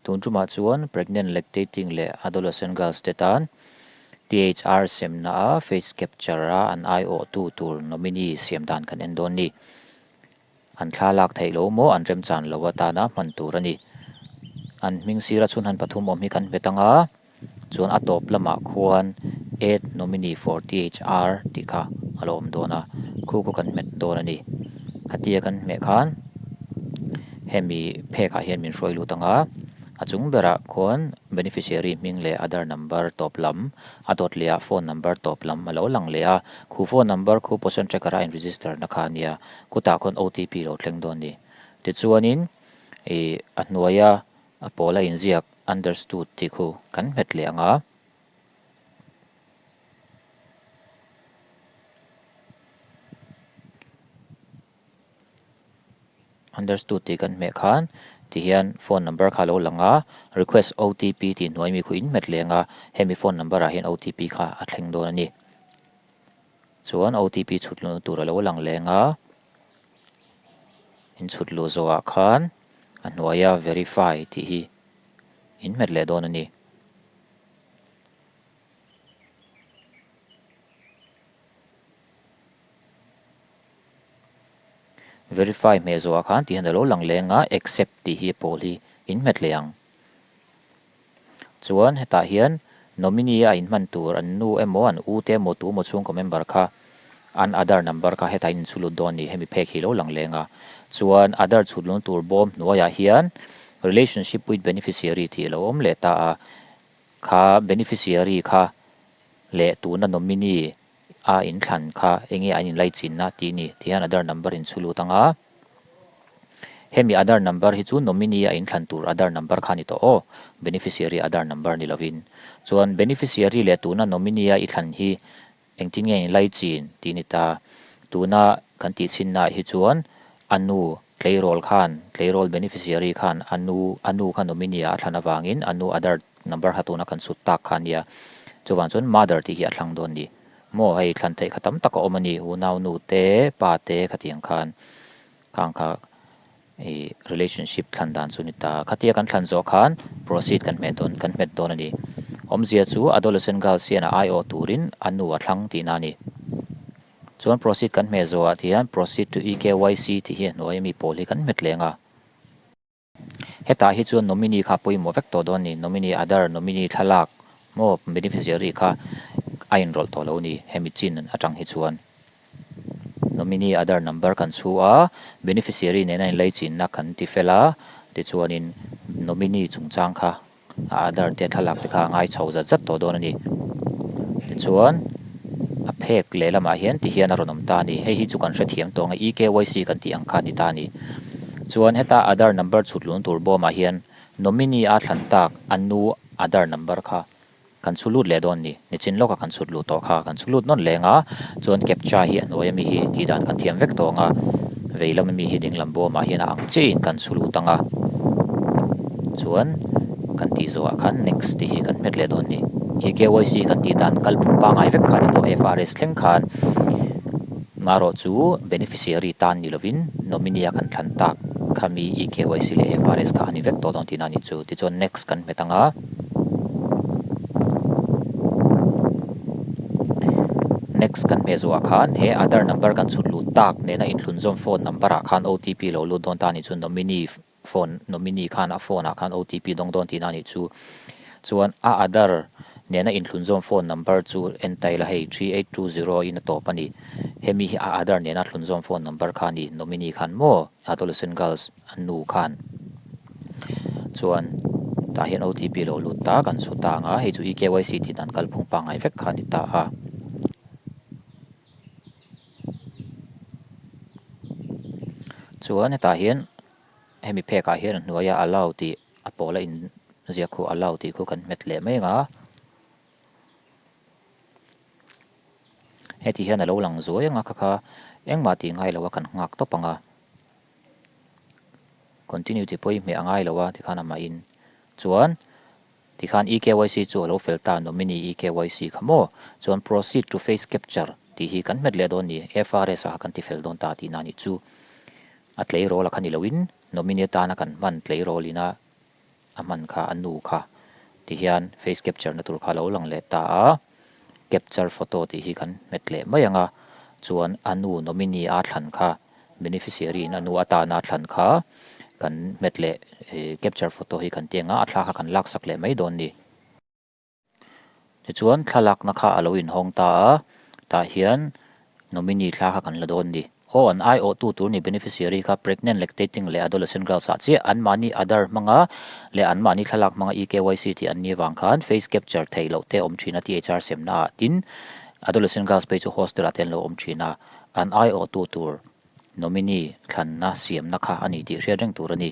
Tun tumah chuan pregnant lactating leh adolescent girls te tan THR semna a face capture a an aiawhtu tur nominee siam dan kan en dawn ni. An thla lak theih lo maw an remchan lo atana hman tur a ni. An hming sira chhunhan pathum awm hi kan hmet ang a, chuan a tawp lamah khuan Add nominee for THR tih kha a lo awm dawn a, khu khu kan hmet dawn a ni. Khatia kan hmeh khan hemi phek ah hian min hruai lut ang a, a chung berah khuan beneficiary hming leh Aadhaar number tawp lam, a dawt leh ah phone number tawp lam a lo lang leh a, khu phone number khu Poshan Tracker a in register na kha a nia, khutah khuan OTP lo thleng dawn a ni. Tichuanin ih a hnuaia A pawl a inziak understood tih khu kan hmet leh ang a. Understood tih kan hmeh khan tihian phone number kha a lo lang a, request OTP tih hnuai mi khu in hmet leh ang a, hemi phone number ah hian OTP kha a thleng dawn a ni. Chuan OTP chhut luhna tur a lo lang leh ang a, in chhut luh zawhah khan a hnuaia verify tih hi in hmet leh dawn a ni. Verify hmeh zawhah khan tih hian a lo lang leng a, accept tih hi a pawl hi in hmet leh ang. Chuan hetah hian nominee a inhman tur an nu emaw an u te emaw tu emaw chhungkaw member kha an Aadhaar number kha hetah in inchhu lut dawn a ni, hemi phek hi lo lang leng a. Chuan Aadhaar chhut lung tur bawm hnuaiah hian relationship with beneficiary tih a lo awm leh ta a, kha beneficiary kha leh tuna nominee a inthlan kha enge an inlaichinna tih a ni tih hian Aadhaar number inchhu lut ang a. Hemi Aadhaar number hi chu nominee a inthlan tur Aadhaar number kha a ni tawh aw, beneficiary Aadhaar number ni lovin. Chuan beneficiary leh tuna nominee a i thlan hi engtin nge inlaichin tih a ni ta. Tuna kan tih chhinnaah hi chuan a nu tleirawl khan, tleirawl beneficiary khan a nu, a nu kha nominee ah a thlan avangin a nu Aadhaar number kha tuna kan chhut tak kha a nia. Chuvang chuan mother tih hi a thlang dawn a ni. Maw hei thlan theih kha tam tak a awm a ni, unau nu te, pa te khatiang khan. Khang kha i relationship thlan dan chu ni ta. Khatia kan thlan zawh khan proceed kan hmeh dawn kan hmet dawn a ni. Awmzia chu adolescent girls hian a aiawh turin a nu a thlang tihna a ni. Chuan proceed kan hmeh zawhah ti hian proceed to eKYC tih hi a hnuai ami pawl hi kan hmet leng a. Hetah hi chuan nominee kha pawimawh vek tawh dawn a ni. Nominee Aadhaar, nominee thlalak maw beneficiary kha a inrawlh tawh lo a ni hemi chin atang hi chuan. Nominee Aadhaar number kan chhu a, beneficiary nena inlaichinna kan ti fel a, tichuanin nominee chungchang kha a Aadhaar te thlalak te kha a ngai chho zat zat tawh dawn a ni. Tichuan a phek lehlamah hian ti hian a rawn awm ta a ni. Hei hi chu kan hrethiam tawh ang a, eKYC kan tih ang kha a ni ta a ni. Chuan heta Aadhaar number chhut lun tur bawmah hian nominee a thlan tak a nu Aadhaar number kha Kan chhu lut leh dawn ni. Nichin lawka kan chhut luh tawh kha kan chhu lut nawn leng a, chuan captcha hi a hnuai ami hi tih dan kan thiam vek tawh ang a, vei lam ami hi ding lam bawmah hian a ang chiahin kan chhu lut ang a, chuan kan tih zawhah khan next tih hi kan hmet leh dawn ni. He KYC kan tih dan kalphung pangngai vek kha a ni tawh FRS thleng khan marawh chu beneficiary tan ni lovin nominee a kan thlan tak khami eKYC leh FRS kha a ni vek tawh dawn tihna a ni chu. Tichuan next kan hmet ang a. Next kan hmeh zuah khan he Aadhaar number kan chhut lut tak nena inthlunzawm phone number ah khan OTP lo lut dawn ta a nih chu nominee phone nominee khan a phone ah khan OTP dawng dawn tihna a nih chu. Chuan a Aadhaar nena inthlunzawm phone number chu entail a hei 3820 in a tawp a ni. Hemi hi a Aadhaar nena thlunzawm phone number kha a ni nominee khan maw adolescent girls a nu khan. Chuan tah hian OTP lo lut ta kan chhu ta ang a, hei chu eKYC tih dan kalphung pangngai vek kha a ni ta a. Chuan hetah hian hemi phek ah hian a hnuaia allow tih a pawl a inziak khu allow tih khu kan hmet leh mai ang a. Heti hian a lo lang zuai ang a kha kha engmah tih ngai lo a kan nghak tawp ang a. Continue tih pawh hi hmeh a ngai lo a tikhan amah in chuan tikhan eKYC chu a lo fel ta nominee eKYC kha maw chuan proceed to face capture tih hi kan hmet leh dawn ni FRS ah kan ti fel dawn ta tihna a nih chu a tleirawl a kha ni loin nominee atana kan hman tleirawl ina. a hman kha a nu kha tihian face capture na tur kha a lo lang leh ta a, capture photo tih hi kan hmet leh mai ang a, chuan a nu nominee a thlan kha beneficiary in a nu atana a thlan kha kan hmet leh capture photo hi kan ti ang a, a thla kha kan laksak leh mai dawn a ni. Tichuan thlalakna kha a lo inhawng ta a, tah hian nominee thla kha kan la dawn ni. Aw an aiawhtu tur ni beneficiary kha pregnant, lactating leh adolescent girls ah chiah anmahni Aadhaar hmanga leh anmahni thlalak hmanga eKYC tih an nih avang khan face capture theih loh te awm thin a THR semna ah tin adolescent girls phei chu hostel ah te an lo awm thin a, an aiawhtu tur nominee thlanna siamna kha a ni tih hriat reng tur a ni.